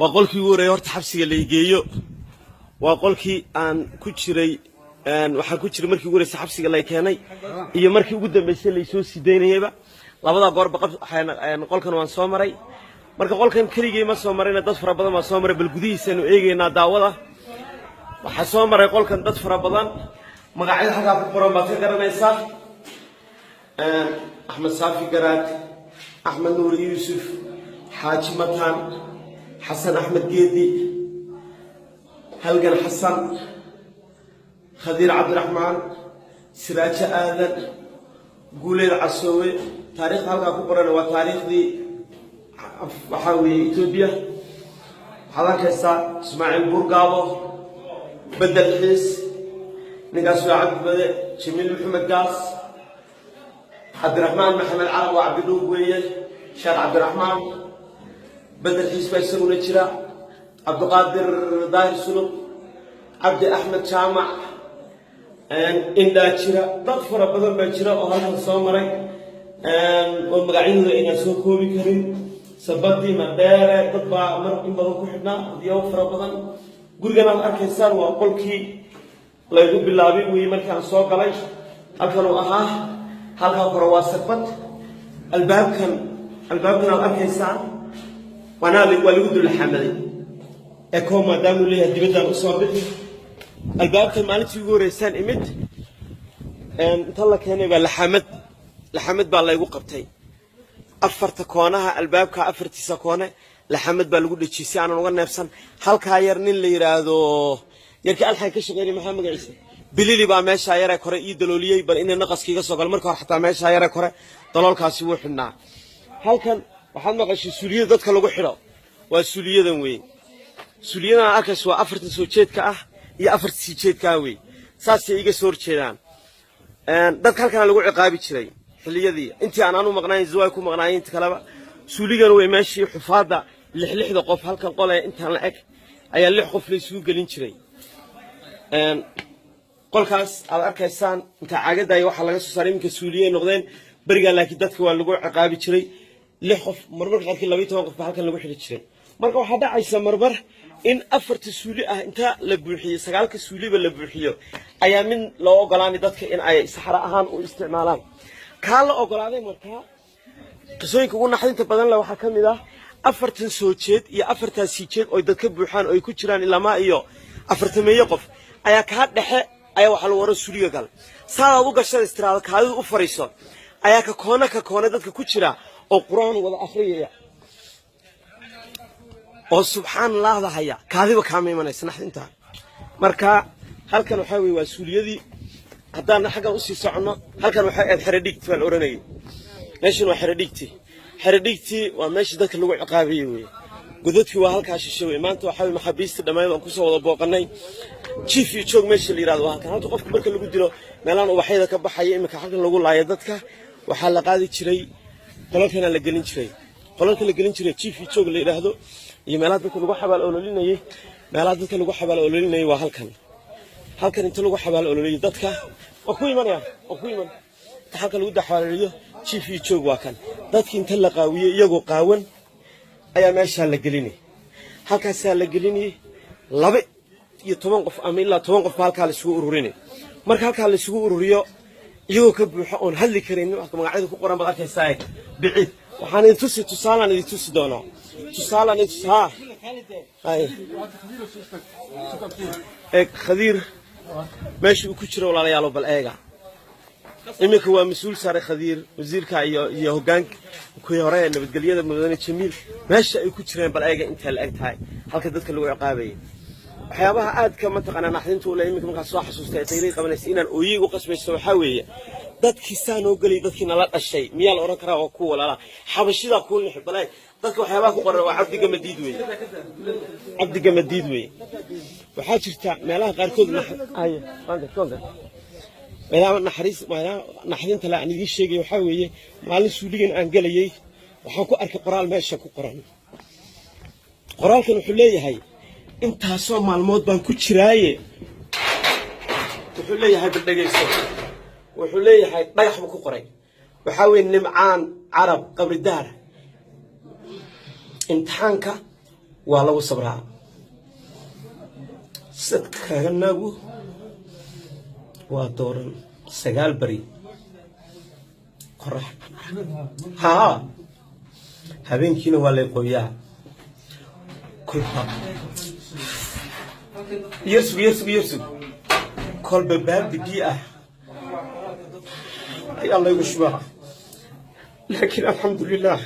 Waa qolkii ugu horreeyay horta xabsiga la igeeyo. Waa qolkii aan ku jiray, waxaan ku jiray markii ugu horreysay xabsiga lay keenay iyo markii ugu dambeysay laysoo sii daynayayba. Labadaa goorba qolkan waan soo maray. Marka qolkan keligay ma soo marayna, dad fara badan baa soo maray. Bal gudihiisaanu eegaynaa. Daawada, waxaa soo maray qolkan dad fara badan. Magacyada halkaa ku qoran baad ka garanaysaa: Axmed Saafi Garaad, Axmed Nuuri Yuusuf, Xaaji Mataan, Xasan Axmed Geedi, Halgan Xasan, Khadiir Cabdiraxmaan, Siraajo Aadan, Guuleed Casoowe. Taariikhda halkaa ku qoran waa taariikhdii, waxaa weeye Etoobiya. Waxaad arkaysaa Ismaaciil Burgaabo, Bedel Xiis, ninkaas waa Cabdibade, Jamiil Maxamed Gaas, Cabdiraxmaan Maxamed Carab, waa Cabdidhuug weeye, Sheekh Cabdiraxmaan Bedel Xiis baa isaguna jira, Cabdiqaadir Daahir Sulub, Cabdi Axmed Jaamac indhaa jira. Dad fara badan baa jira oo halkan soo maray oo magacyadooda aynaan soo koobi karin. Sabadii Madheere, dad baa mar in badan ku xidhnaa, diyaabo fara badan. Gurigan aad arkaysaan waa qolkii laygu bilaabay weeye. Markii aan soo galay halkan uu ahaa. Halkaa kore waa sagbad. Albaabkan aad arkaysaan waana waa lagu dullaxamaday eko, maadaamuu leeyahay dibaddaan usoo bixi. Albaabkan maalintii ugu horreysaan imid inta la keenay baa laxamad baa laygu qabtay. Afarta koonaha albaabka, afartiisa koone laxamad baa lagu dhejiyey si aanan uga neefsan. Halkaa yar nin la yidhaahdo, yarkii alxan ka shaqeynay, maxaa magaciisa, Bilili, baa meeshaa yare kore ii dalooliyey bal inay naqaska iga soo galo. Marka hore xataa meeshaa yare kore daloolkaasi wuu xidhnaa. Halkan waxaad maqashay suuliyada dadka lagu xidho, waa suuliyadan weyn. Suuliyadan aad arkayso waa afartan soo jeedka ah iyo afarta sii jeedka ah wey, saasay iga soo horjeedaan. Dadka halkana lagu ciqaabi jiray xilliyadii intii aan anu maqnayn, Zuwaay ku maqnaayeen inta kaleba. Suuligan wey meeshii xufaadda lixlixda qof, halkan qole intaan la eg ayaa lix qof la isugu gelin jiray. Qolkaas aad arkaysaan inta caagadaay waxaa laga soo saaray, iminka suuliyay noqdeen berigaa, laakiin dadka waa lagu ciqaabi jiray lix qof, marmarka qaarkii 12 qof baa halkan lagu xidhi jiray. Marka waxaa dhacaysa marmar in afarta suuli ah inta la buuxiyo, sagaalka suuliba la buuxiyo, ayaa mid loo ogolaanay dadka in ay saxro ahaan u isticmaalaan. Kaa la ogolaaday. Markaa qisooyinka ugu naxdinta badan leh waxaa ka mid ah afartan soo jeed iyo afartaa sii jeed oy dad ka buuxaan oo ay ku jiraan ilamaa iyo afartameeyo qof, ayaa kaa dhexe ayaa waxaa lagu oran suuliga gal. Saadaad u gashada istiraado kaadidu u fariiso, ayaa ka koona ka koona dadka ku jira oo Qur-aan wada akhriyaya oo subxaan Allahda haya, kaadiba kaama imanaysa naxdinta. Marka halkan waxaa weye waa suuliyadii. Haddaan xaggan usii soconno, halkan waxay ahayd xero dhigti baa la oranayay. Meeshan waa xero dhigti. Xero dhigti waa meeshii dadka lagu ciqaabayey weye. Godadkii waa halkaa shishe weye. Maanta waxaa weye maxaabiistii dhammayd waan kusoo wada booqannay. Jiif iyo joog meesha la yidhahdo waa halkan. Halka qofka marka lagu dilo, meelahan ubaxyada ka baxaya iminka halkan lagu laayo dadka, waxaa la qaadi jiray qolalkana la gelin jiray. Qolalka la gelin jiray jiif iyo joog la yidhaahdo iyo meelaha dadka lagu xabaal ololinayay, meelaha dadka lagu xabaal ololinayay waa halkan. Halkan inta lagu xabaal ololiyo dadka, waa ku imanaya, waa ku iman. Inta halkan lagu xabaaloliyo, jiif iyo joog waa kan. Dadki inta la qaawiyey, iyagoo qaawan ayaa meeshaa la gelinay, halkaasaa la gelinayay. 12 qof ama ilaa 10 qof baa halkaa la isugu ururinay. Marka halkaa la isugu ururiyo, iyagoo ka buuxo oon hadli karaynin, wax magacyada ku qoran baad arkaysaa. Biciid waxaan idin tusi, tusaalaan idin tusi doonaa, tusaalaan idin tusi. Haa, hay, eeg Khadiir meesha uu ku jiro, walaalayaalo, bal eega. Iminka waa mas-uul sare Khadiir, wasiirka iyo hoggaanka kuwii hore ee nabadgelyada, mudane Jamiil. Meesha ay ku jireen bal eega, intaa la eg tahay halka dadka lagu ciqaabayay. Waxyaabaha aadka mataqaanaa naxdinta ule iminka markaa soo xasuustay ay qayray qabanaysa inaan ooyey u qasbaysto waxaa weeye dadkii saa noo gelay, dadkii nala dhashay, miyaa la odhan karaa waa kuwa walaalaa? Xabashidaa kuu nixi. Bal eeg dadka waxyaabaha ku qoran, waa Cabdi Gamadiid weeye, Cabdi Gamadiid weeye. Waxaa jirta meelaha qaarkood, meelaha naxariis, meelaha naxdinta le aan idiin sheegay waxaa weeye maalin suuligan aan gelayay waxaan ku arkay qoraal meesha ku qoran. Qoraalkan wuxuu leeyahay, intaasoo maalmood baan ku jiraaye, wuxuu leeyahay, bal dhegayso, wuxuu leeyahay, dhagax buu ku qoray, waxaa weeye Nimcaan Carab Qabridaar, imtixaanka Waa lagu sabraa. Sadkanagu waa dooran 9 beri qorax haa, habeenkiina waa lay qoyaa. Kolba yarsug yarsug yarsug, kolba baaldi biyo ah ayaa laygu shubaa. Laakiin alxamdulilah,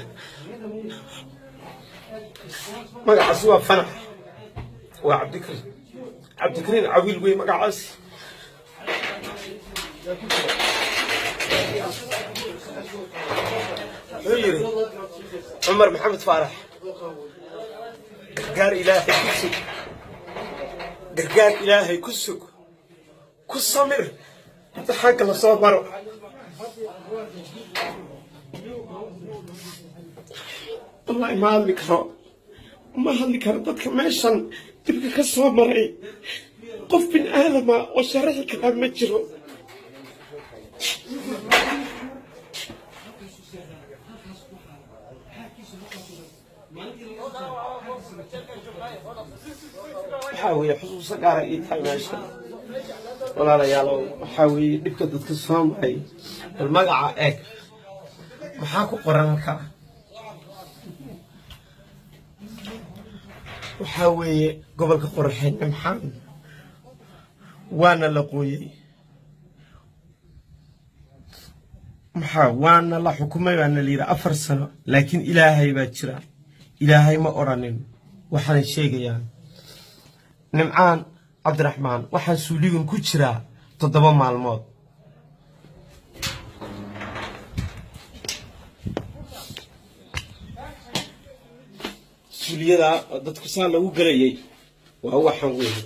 magacaasi waa Fanax, waa Cabdikariin, Cabdikariin Cawiil wey magacaasi. Wuxuu yidhi Cumar Maxamed Faarax: gargaar Ilaahay ku sug, gargaar Ilaahay ku sug, ku samir imtixaanka la soo maro. Wallahi ma hadli karo, ma hadli karo. Dadka meeshan dhibka ka soo maray qof bin aadama oo sharaxi karaa ma jiro. Waxaa weeye xusuuso gaara ii tahay meesha, walaalayaalow. Waxaa weeye dhibka dadka soo maray. Bal magaca eeg, maxaa ku qoran halkaa? Waxaa weeye gobolka Qoraxeyn Nimxaan, waana la qooyey, maxaa waana la xukumay baana la yidhi 4 sano, laakiin Ilaahay baa jira. Ilaahay ma odhanin. Waxaanay sheegayaan Nimcaan Cabdiraxmaan, waxaan suuligan ku jiraa 7 maalmood. Suuliyadaa dadku saa lagu gelayay waa waxaan weeye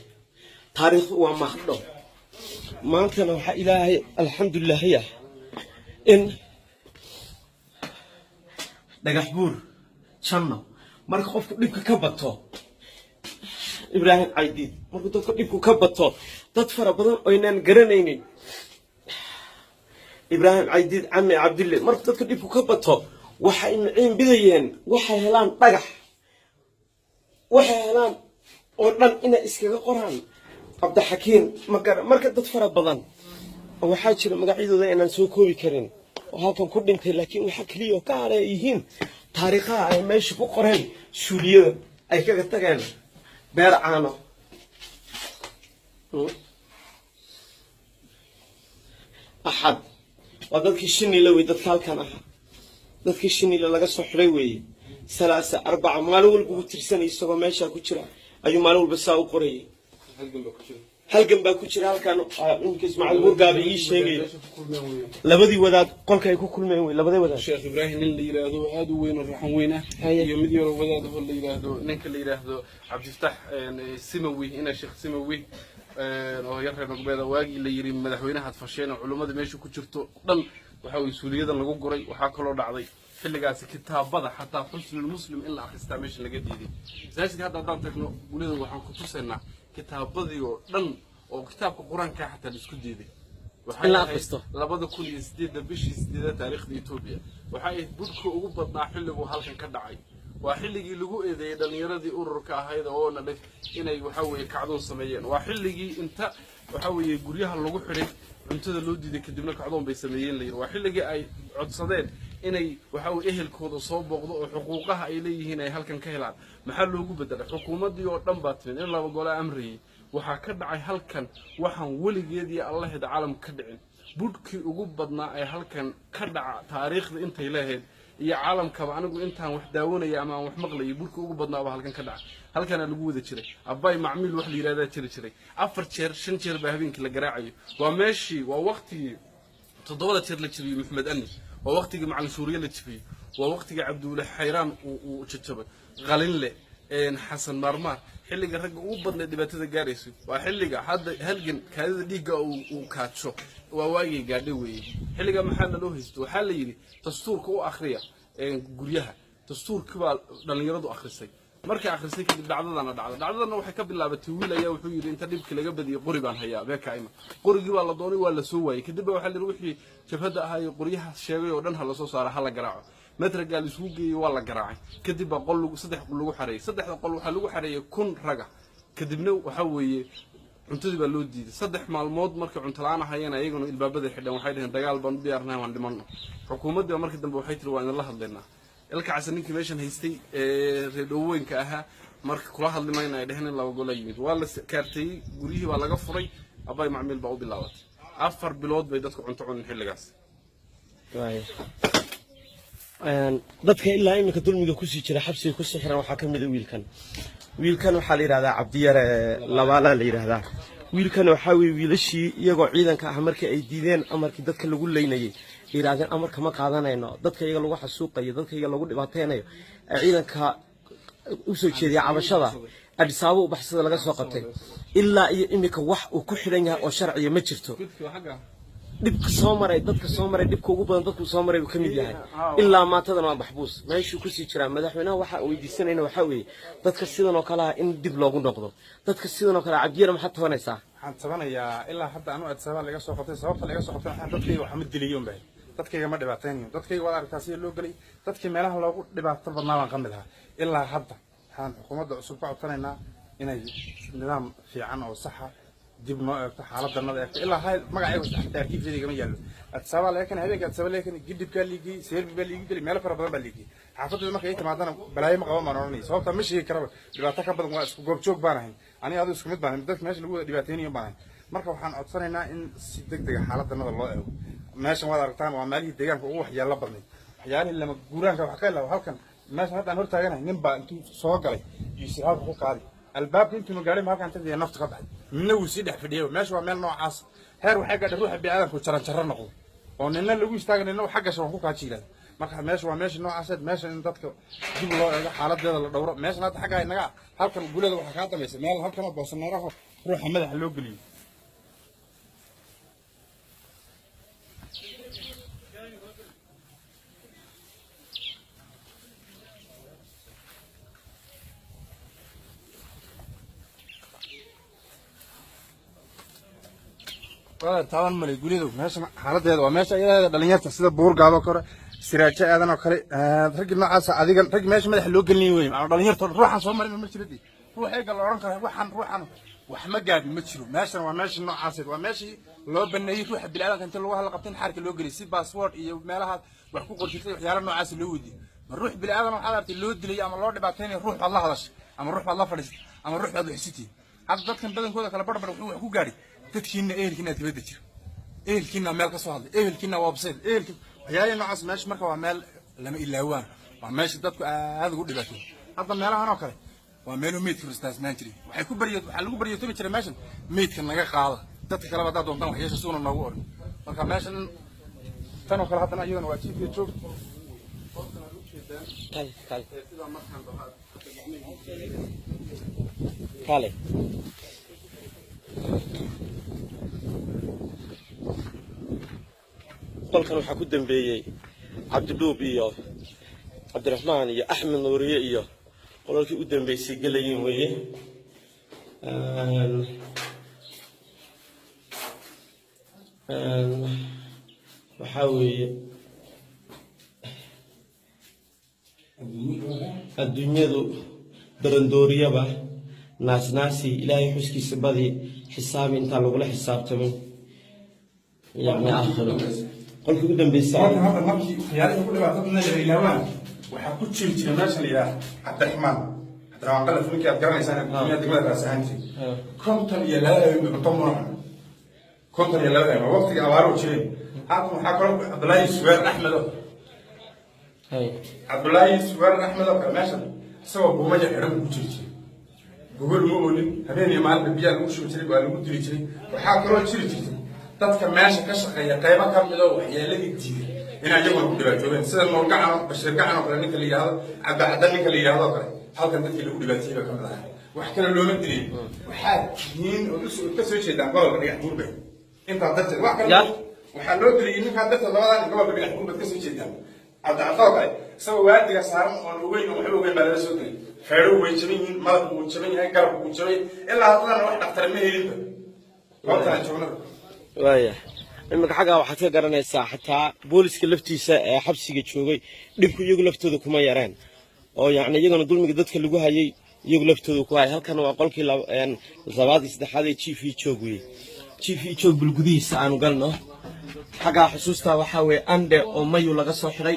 taariikhdu waa mahadho. Maantana waxaa Ilaahay alxamdulilaahiya in Dhagax Buur janno. Marka qofku dhibka ka bato, Ibraahim Caydiid, markuu dadku dhibku ka bato, dad fara badan oynaan garanaynin, Ibraahim Caydiid, Cami Cabdille, markuu dadku dhibku ka bato waxay miciin bidayeen waxay helaan dhagax, waxay helaan oo dhan inay iskaga qoraan. Cabdixakiin magara. Marka dad fara badan oo waxaa jira magacyadooda inaan soo koobi karin oo halkan ku dhintay, laakiin waxa keliya oo ka hadhay ay yihiin taariikhaha ay meesha ku qoreen, suuliyada ay kaga tageen. Beer Caano Axad waa dadkii Shinila wey, dadka halkan ahaa dadkii Shinila laga soo xidhay weeye. Salaasa, arbaca, maalin walba ugu tirsanay isagoo meeshaa ku jira ayuu maalin walba saa u qorayay. Halgan baa ku jira halkan. Iminka Ismaaciil Burgaaba ii sheegay labadii wadaad qolka ay ku kulmeen wey, labadii wadaad. Sheekh Ibraahim nin la yidhaahdo aad u weyn oo raxan weyn ah iyo mid yaroo wadaad oo la yidhaahdo, ninka la yidhaahdo Cabdifataax Simawi, ina Sheekh Simawi oo yar reer Nogbeeda. Waagii la yidhi madaxweynahaad fasheen oo culummada meesha ku jirto dhan waxa weye suuliyadan lagu guray. Waxaa kaloo dhacday xilligaasi kitaabada xataa Xusnul Muslim in la akhristaa meesha laga diiday. Masaajidka hadda haddaan tagno gulida waxaan ku tusaynaa kitaabadii oo dhan oo kitaabka Qur-aanka xataa la isku diiday in la akhristo. 2008-da bishii 8-aad taariikhda Etoobiya waxay ahayd budhka ugu badnaa xilliguu halkan ka dhacay. Waa xilligii lagu eedeeyey dhallinyaradii ururka ahayd oo nadhif inay waxa weeye kacdoon sameeyeen. Waa xilligii inta waxa weeye guryaha lagu xidhay, cuntada loo diiday, kadibna kacdoon bay sameeyeen la yidhi. Waa xilligii ay codsadeen inay waxa weye ehelkooda soo booqdo oo xuquuqaha ay leeyihiin ay halkan ka helaan. Maxaa loogu bedelay? Xukuumaddii oo dhan baa timid in laba gole amrayay. Waxaa ka dhacay halkan waxaan weligeed iyo Allaheed caalamka ka dhicin, budhkii ugu badnaa ee halkan ka dhaca taariikhda intay leehayd iyo caalamkaba. Anigu intaan wax daawanaya ama aan wax maqlayay, budhkii ugu badnaaba halkan ka dhaca. Halkana lagu wada jiray abbay macmiil wax la yidhahdaa jiri jiray. 4 jeer 5 jeer baa habeenkii la garaacayo. Waa meeshii, waa waqtigii 7-da jeer la jabiyey Maxamed Ani, waa waqtigii Macalin Suuriye la jabiyey, waa waqtigii Cabduule Xayraan uu jajabay, Qalinle, Xasan Maarmaar. Xilliga ragga ugu badnayd dhibaatada gaarayso waa xilliga hadda halgan kaadida dhiigga uu kaadsho, waa waagii gaadhay weeye. Xilliga maxaa naloo haysto? Waxaa la yidhi dastuurka u akhriya guryaha. Dastuurkii baa dhallinyaradu akhrisay. Markay akhrisay kadib dhacdadana dhacda. Dhacdadana waxay ka bilaabatay wiil ayaa wuxuu yidhi inta dhibki laga badiyey qori baan hayaa beekaima. Qorigii baa la doonay, waa la soo waayey. Kadib baa waxaa la yidhi wixii jabhadda ahaa iyo qoryaha sheegay oo dhan ha lasoo saara, ha la garaaco. Matragaa la isugu geeyey, waa la garaacay. Kadib baa qol lagu saddex qol lagu xareeyey. Saddexda qol waxaa lagu xareeyey 1000 raga. Kadibna waxa weeye cuntadii baa loo diiday 3 maalmood. Markay cunto la-aan ahayeen, ayaguna ilbaabaday xidheen. Waxay dhaheen, "Dagaal baan u diyaarnahay, waan dhimanno." Xukuumaddii baa markii dambe waxay tiri, "Waa idinla hadlaynaa." Ilka Casa ninkii meeshan haystay ee reedhooweynka ahaa marka kula hadli mayna ay dheheen. In laba gola yimid, waa la kaarteeyey, guryihii baa laga furay. Abay macmiil baa u bilaabatay. 4 bilood bay dadku cunto cunin xilligaas. Waaya. Dadka ilaa iminka dulmiga kusii jira, xabsiga kusii xiran, waxaa ka mid a wiilkan. Wiilkan waxaa la yidhahdaa Cabdiyare Labaalaa la yidhahdaa. Wiilkan waxaa weye wiilashii iyagoo ciidanka ah markii ay diideen amarkii dadka lagu leynayay, ay yidhahdeen amarka ma qaadanayno, dadka iyaga lagu xasuuqayo, dadka iyaga lagu dhibaateynayo, ee ciidanka usoo jeediya cabashada Adhisaabo u baxsada laga soo qabtay. Ilaa iyo iminka wax uu ku xidhan yahay oo sharciya ma jirto. Dhibka soo maray, dadka soo maray, dhibka ugu badan dadku soo maray buu ka mid yahay. Ilaa maantadana waa maxbuus, meeshuu kusii jiraa. Madaxweynaha waxa weydiisanayna waxaa weeye dadka sidan oo kale ah in dib loogu noqdo, dadka sidan oo kale ah. Cabdiyare, maxaad tabanaysaa? Waxaan tabanayaa ilaa hadda anu Addis Ababa laga soo qabtay. Sababta laga soo qabtay waxaan dadkayga waxma diliyo unbahay, dadkayga ma dhibaataynayo. Dadkayga waad aragtaa sida loo gelay. Dadkii meelaha loogu dhibaato badnaa baan ka mid ahaa. Ilaa hadda waxaan xukuumadda cusub ka codsanaynaa inay nidaam fiican oo saxa dib noo eegto, xaaladdanada eegto. Ilaa hay magacayga xataa arkiifyada igama yaallo. Addis Ababa laga keenay, habeenka Addis Ababa laga keenay, Gidibkaa liigiyey, Seerbi baa liigi gelay, meelo fara badan baa liigiyey. Xaafadooda markay ii timaadana balaayo ma qaban baan odhanaya, sababta ma sheegi karaba. Dhibaato ka badan waa isku goobjoog baan ahayn, aniga adu isku mid baan ahayn, dadka meesha lagu wada dhibaateynayo baan ahayn. Marka waxaan codsanaynaa in si deg dega xaaladdanada loo eego. Meeshan waad aragtaan, waa meelihii deegaanka ugu waxyeello badnay, waxyaalihii lama guuraanka wax ka ilaawo. Halkan meeshan haddaan hor taaganahay, nin baa intuu soo galay iyo siraalka ku qaaday albaabka, intuuna gaadhay ma halkan tagdaya naftu ka baxay, midna wuu sii dhex fadhiyay. Meesha waa meel noocaas, heer waxay gaadhay ruuxa bini'aadamku jaran jarro noqdo oo nina lagu istaaga, nina xagga gasha waan ku kaaji yidhahda. Marka meesha waa meesha noocaaseed, meesha in dadka dib loo eego, xaaladeeda la dhowro. Meeshan hadda xaggaa inaga ah, halkan gulada waxaa kaa dambaysa meel halkan oo boosaneeraho ruuxa madaxa loo geliyo. Taaban malay gulyadu. Meeshan xaaladeeda waa meesha iyada dhalinyarta sida Buurgaaboo kale, Siraajo Aadan oo kale, raggi noocaasa, adigan rag meesha madaxa loo gelinay wey. Ama dhalinyarta ruuxan soo marin ma jiro, ruux eega la odhan karo waxan ruuxan wax ma gaadhin ma jiro. Meeshan waa meeshii noocaaseed, waa meeshii loo baneeyey ruuxa bini'aadanka inta lagu hadla qabta in xaarka loo geliyay si baasboort iyo meelaha wax ku qorjirtay, waxyaala noocaas loo weydiiyey. Ma ruux bini'aadan waxaad aragtay loo dilay ama loo dhibaataynayo ruux baad la hadashay ama ruux baad la fadhiisatay ama ruux baad waxsitay? Hadda dadkan badankooda kala barbar wuxuu wax ku gaadhay dadkiina ehelkiina dibadda jira, ehelkiina meel ka soo hadlay, ehelkiina waa website, ehelki waxyaalihii noocaas. Meesha marka waa meel lama ilaawaan, waa meesha dadku aad ugu dhibaatooy. Hadda meelahan oo kale waa meeluu meydka ristaasnaan jiray. Waxay ku baryo, waxaa lagu baryootomi jiray meeshan, meydka naga qaada, dadka kaleba haddaad doontaan waxyeesha suuna noogu oran. Marka meeshan tan oo kale haddana iyadana waa jiif iyo joog. Kale kale kale. Qolkan waxaa ku dambeeyey Cabdidhuub iyo Cabdiraxmaan iyo Axmed Nuuriye iyo qolalkii u dambeysay gelayiin weeye. Waxaa weeye adduunyadu darandooriyaba naasnaasi, Ilaahay xuskiisa badi, xisaabi intaan lagula xisaabtamin, yacni aakhiro. Qolkii ugu dambeysay. Qolkan hadda markii waxyaalihii ku dhibaatada la ilaawaan waxaa ku jiri jiray meesha la yidhaah Cabdiraxmaan, Cabdiraxmaan Qalaf, ninkii aad garanaysaan, gudoomiyaha degmada Raas ahaan jiray. 52 habeen bay cunto muna cunay, 52 habeen, waa waqtigii abaaruhu jireen. Halkan waxaa kaloo Cabdullaahi Suweer Axmed oo Cabdullaahi Suweer Axmed oo kale meeshan isagoo buumaya xidhan ku jiri jiray, gogol ma oolin, habeen iyo maalinba biyaa lagu shubi jiray, waa lagu dili jiray. Waxaa kaloo jiri jirtay dadka meesha ka shaqeeya qaybo ka mid oo waxyeeladii diiday in ayaguna ku dhibaatoobeen, sida Nuur Gacano, Bashiir Gacan oo kale, ninka la yidhaahdo Cabdicadda, ninka la yidhaahdo oo kale. Halkan dadkii lagu dhibaateeyey baa ka mid ahaa. Wax kale looma dilay, waxaad tihiin oo ka soo jeedaan gobolka Dhagax Buurbe intaa darteed. Wax kale waxaa loo dilay ninkaa darteed, labadan gobolka Dhagax Buurbeed ka soo jeedaan. Cabdicadda oo kale isagoo waardiga saaran oon ogeyn oon waxba ogeyn baa lala soo dilay. Feedhuhu way jaban yihiin, madaxu wuu jaban yahay, garabku wuu jaban yahay. Ilaa haddana wax dhakhtar ma helinba goobtan aan joognaba. Waaya. Iminka xaggaa waxaad ka garanaysaa xataa booliska laftiisa ee xabsiga joogay dhibku iyagu laftooda kuma yareen, oo yacni iyagana dulmiga dadka lagu hayay iyagu laftooda ku hayay. Halkan waa qolkii labaad iyo saddexaad ee jiif iyo joog weye, jiif iyo joog. Bal gudihiisa aanu galno. Xaggaa xusuustaa waxaa weeye Ande oo Mayu laga soo xidhay,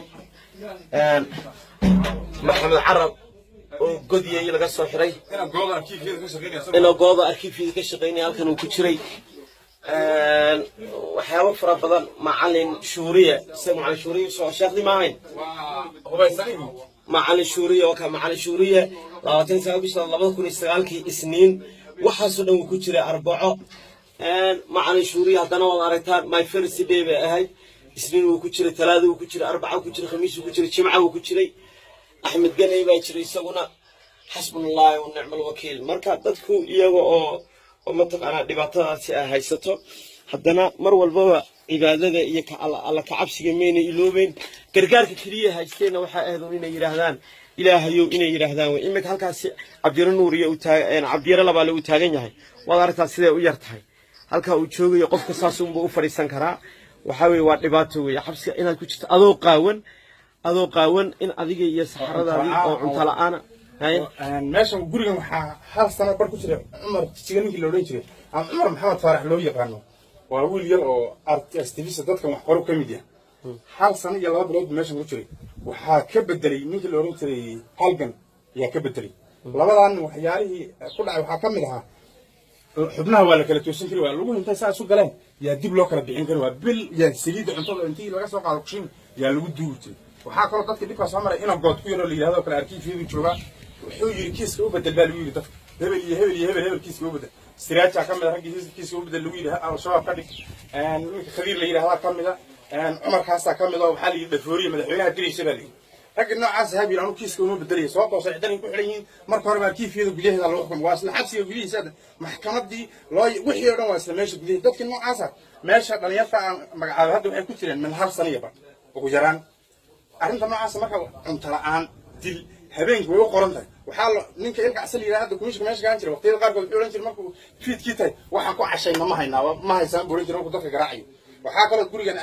Maxamed Carab oo Godiyey laga soo xidhay, inuu gooda arkiifyada ka shaqaynaya halkan uu ku jiray, waxyaabo fara badan. Macalin Shuuriye, isaga Macalin Shuuriye soo sheekhdii ma ahayn? Macalin Shuuriye waa ka. Macalin Shuuriye 29 bisha 2009-kii Isniin, waxaasoo dhan wuu ku jiray. Arbaco Macalin Shuuriye haddana waad aragtaan. My first day bay ahayd. Isniin wuu ku jiray, Talaada wuu ku jiray, Arbaca wuu ku jiray, Khamiis wuu ku jiray, Jimca wuu ku jiray. Axmed Ganey baa jiray isaguna. Xasbunallahi wa nicma alwakiil. Marka dadku iyaga oo mataqaanaa dhibaatadaasi ay haysato, haddana mar walbaba cibaadada iyo Alla kacabsiga mayna iloobeyn. Gargaarka keliya haysteenna waxaa ahayd un inay yidhaahdaan Ilaahayow, inay yidhaahdaan wey. Iminka halkaasi Cabdiyaro Nuur iyo Cabdiyaro Labaale uu taagan yahay, waad aragtaa siday u yar tahay halkaa uu joogayo. Qofka saas unbuu u fadhiisan karaa. Waxaa weeye waa dhibaato weeye xabsiga inaad ku jirto adoo qaawan, adoo qaawan, in adiga iyo saxaradaadii oo cunto la-aana. Meeshan gurigan waxaa hal sano bar ku jiray Cumar Jijiga, ninkii la odhan jiray ama Cumar Maxamed Faarax loo yaqaano. Waa wiil yar oo activist, dadkan wax qoro ka mid yahay. Hal sano iyo 2 bilood buu meeshan ku jiray. Waxaa ka bedelay ninkii la odhan jiray Halgan ayaa ka bedelay. Labadan nin waxyaalihii ku dhacay waxaa ka mid ahaa xubnaha waa la kala toosin kari, waa lagu hintay saa isu galeen, yaa dib loo kala bixin kari, waa bil yaa saliidda cuntada intii laga soo qaado kushin yaa lagu duugi jiray. Waxaa kaloo dadka dhibkaa soo maray ina good ku yaroo la yidhahdo kale arkiifyadu joogaa. Wuxuu yidhi kiiska u bedel baa lagu yidhi dadka, hebel iyo hebel iyo hebel hebel kiiska u bedel. Siraajaa ka mid a raggii kiiska u bedel lagu yidhi, Al-Shabaab ka dhig. Ninka Khadiir la yidhahdaa ka mid a, Cumarkaasaa ka mid a. Waxaa la yidhi Dhafooriya madaxweynaha dilaysa baa la yidhi. Ragga noocaas ahaa buu anu kiiska uma bedelaya, sababtoo sharci ku xidhan yihiin. Marka hore baa arkiifyada gudaheeda lagu xukumay, waa isla xabsiga gudihiisa maxkamadii loo wixii oo dhan, waa isla meesha gudaheeda. Dadkii noocaasa meesha dhalinyarta aan magacaabay hadda waxay ku jireen min hal sano iyo bar ugu yaraan. Arrinta noocaasa marka cunto la-aan, dil, habeenkii way u qoran tahay. Waxaa ninka Ilka Casal yidhaha hadda komishinka meesha gaan jiray, waqtiyada qaarkood wuxuu odhan jiray markuu fiidkii tahay, waxaan ku cashayna ma haynaa, ma haysaan buu odhan jiray markuu dadka garaacayo. Waxaa kaloo gurigan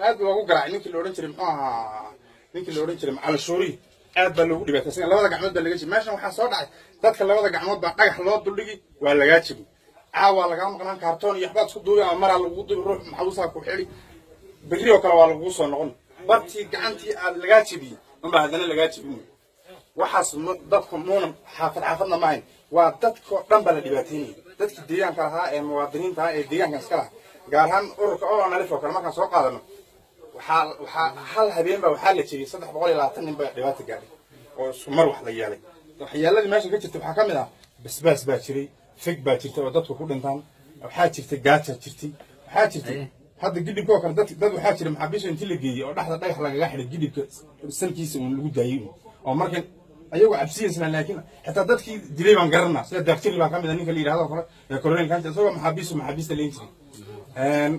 aad loogu garaacay ninkii la odhan jiray, muxuu ahaa ninkii la odhan jiray, Macalin Shuuriy. Aad baa loogu dhibaatay isaga, labada gacmood baa laga jibi. Meeshan waxaa soo dhacay dadka labada gacmood baa dhagax loo duldhigi, waa lagaa jibi. Caawaa lagaa maqnaan, kaartoon iyo waxbaad isku duubi ama maraa lagugu duubi, ruux maxbuusaa ku xidhi, berri oo kale waa lagugu soo noqon. Bartii gacantii aad lagaa jebiyey unbaa haddana lagaa jebin. Waxaas dadku muuna xaafad xaafadna ma ahayn, waa dadkoo dhan baa la dhibaateynayay, dadkii deegaanka lahaa ee muwaadiniinta ahaa ee deegaankan iska lahaa, gaar ahaan ururka ONLF oo kale markaan soo qaadano. Waxaa hal habeen baa waxaa la jebiyey 320 nin baa dhibaata gaadhay oo isku mar wax la yeelay. Waxyeeladii meesha ka jirtay waxaa ka mid ah basbaas baa jiray, fig baa jirtay oo dadku ku dhintaan, waxaa jirtay gaaja jirtay, waxaa jirtay hadda gidhibka oo kale dad waxaa jira maxaabiisha intii la geeyey oo dhexda dhagax lagaga xidhay, gidhibka salkiisa uun lagu daayey oo markan ayagoo cabsiyaysna. Laakiin xitaa dadkii dilay baan garanaa, sida Daaqjiri baa ka mid a, ninka la yidhahdo kale ee colonel kanti, isagoo maxaabiisu maxaabiista leen jiray,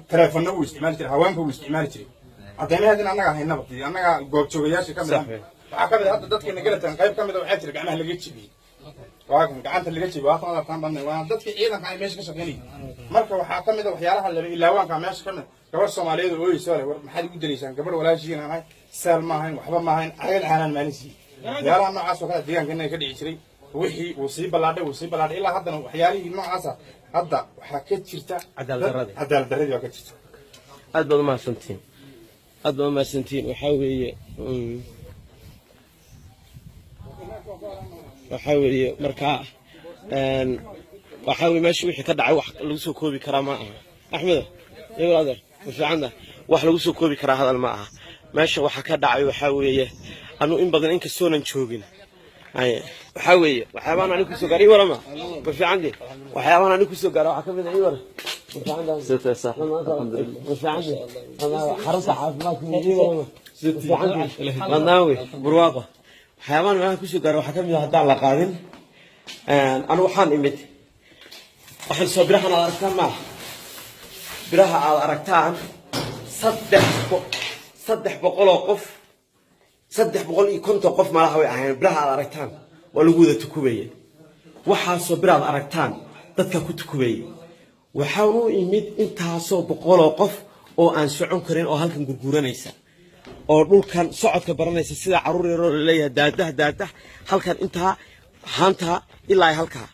taleefonna wuu isticmaali jiray, haweenka wuu isticmaali jiray. Cadeymaheedina annaga haynaba, annaga goobjoogayaasha ka mid ah. Waxaa ka mid ah hadda dadkeena galatan qayb ka mid a waxaa jira gacmaha laga jebiyey, waa kan gacanta laga jebiyey, waa kan adartaan badnay, waa dadkii ciidanka ay meesha ka shaqeynayay. Marka waxaa ka mid a waxyaalaha laba ilaawaanka meesha ka mid gabar Soomaaliyeed oo ooyeyso leh, war maxaad igu dalaysaan? Gabar walaashiin aan ahay, saal ma ahayn, waxba ma ahayn, cagad caanaan maalin siiyey. Waxyaalaha noocaas oo kale deegaanka inay ka dhici jiray. Wixii wuu sii ballaadhay, wuu sii ballaadhay ilaa haddana waxyaalihii noocaasa hadda waxaa ka jirta cadaalad darradii. Cadaalad darradii waa ka jirta. Aad baad umahadsantihiin, aad baad umahadsantihiin. Waxaa weeye markaa waxaa weeye meesha wixii ka dhacay wax lagu soo koobi karaa ma aha. Axmedo iyo adeer, ma fiicanta? Wax lagu soo koobi karaa hadal ma aha meesha waxa ka dhacay. Waxaa weeye anu in badan inkastoonan joogin. Haye, waxaa weeye waxyaabahan aniga kusoo gaaray. Ii warama, ma fiicanti? Waxyaabahan aniga kusoo gaaray waxaa ka mid ah. Ii waran, ma fiicantahay? Ma fiicanti? Xarunta caafimaadka. Ii warama, ma fiicanti? Ladnaawi barwaaqo. Waxyaabahan meelaha kusoo gaaray waxaa ka mid ah haddaan la qaadin anu waxaan imid, waxaan soo birahan aad aragtaan maaha, biraha aad aragtaan 300 oo qof, 350 qof malaha way ahayn. Biraha aad aragtaan waa lagu wada tukubayay. Waxaasoo biraad aragtaan dadka ku tukubayay. Waxaan u imid intaasoo boqoloo qof oo aan socon karin oo halkan gurguranaysa oo dhulkan socodka baranaysa, sida carruur yaroo laleeyahay daadaha daadaha halkan intaa haantaa ilaa halkaa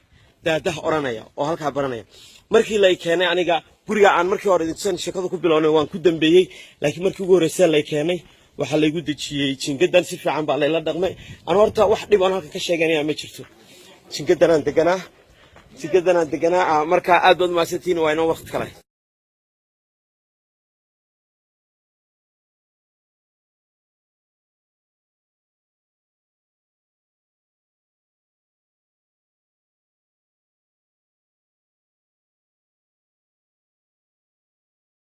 daadaha odhanaya oo halkaa baranaya. Markii lay keenay aniga guriga aan markii hore idintusan sheekada ku bilownay waan ku dambeeyey, laakiin markii ugu horreysay lay keenay waxaa laygu dejiyey jingadan. Si fiican baa layla dhaqmay. Aan horta wax dhib aan halkan ka sheeganaya ma jirto. Jingadanaan deganaa, jingadanaan deganaa. Markaa aad baad mahadsantihiin, waa inoo waqti kale.